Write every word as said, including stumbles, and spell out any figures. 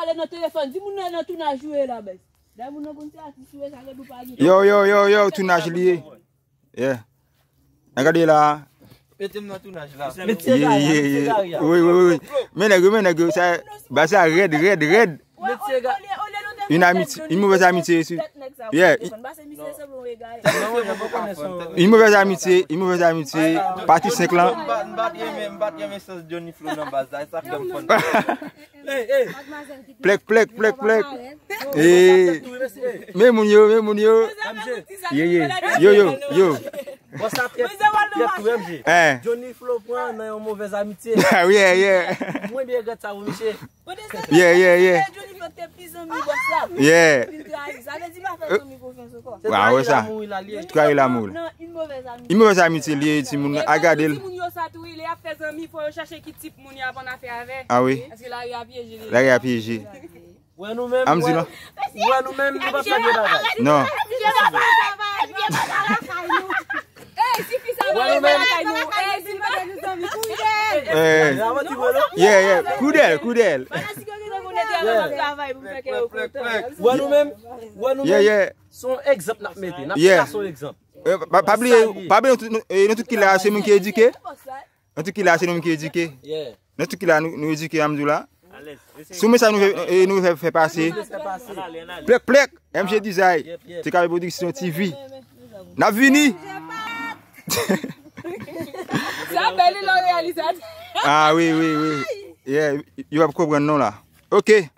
Ale nan telefòn, di moun nan nan tounaj ou ye la, bèz. Dè moun nan konn se atis ou ye, sa vle di ou pa gen. Yo, yo, yo, yo, tounaj li ye. Yeah. An gade la. Mete m nan tounaj la. Mesye gari a, mesye gari a. Wi, wi, wi, wi. Men nèg yo, men nèg yo, sa, ba sa rèd, rèd, rèd. Une amitié, une mauvaise amitié ici. Yeah. Une mauvaise amitié, une mauvaise amitié. Pati senk lan. M pa t renmen, m pa t renmen sans Johnny Flow nan baz la, e sa fè m fon. Plèk, plèk, plèk, plèk. Eh. Men moun yo, men moun yo. Ye, ye. Yo, yo, yo. Bon, sa trèt, trèt tou, M J. Hein. Johnny Flow pran nan yon movèz amitye. Ah, yeah, yeah. Mwen byen gad sa pou misye. Yeah, yeah, yeah. Johnny Flow te pi zanmi bòs la. Yeah. Li trayi. Sa vle di pa fè zanmi konfyans ankò. Wa, wè sa. Trayi lanmou. Nan une mauvaise amitié. Une mauvaise amitié li ye, timoun. A gade l. Timoun yo sa tou, lè y ap fè zanmi, fò yo chèche ki tip moun y ap ann afè avè. Ah wi. Paske lari a pyeje li. Lari a pyeje. Wè nou menm, wè nou menm, nou pa fè vye bagay. Non. Wè nou menm. Eh. Yeah, yeah. Koudèl, koudèl. Wè nou menm, wè nou menm. Se yon egzanp n ap mete. N ap fè sa se yon egzanp. Eh, pa, pa bliye, pa bliye, nou tout, nou, eh, nou tout ki la, se moun ki edike. Nou tout ki la, se nou ki edike. Yeah. Nou tout ki la, nou, nou edike, a m di w la. Sou men sa nou fè, eh, nou fè, fè pase. Plèk, plèk, M J Design. T K V Production T V. N ap vini. Sa bèl, non, reyalizatè. Ah, wi, wi, wi. Yeah, yo ap konprann non la. Ok.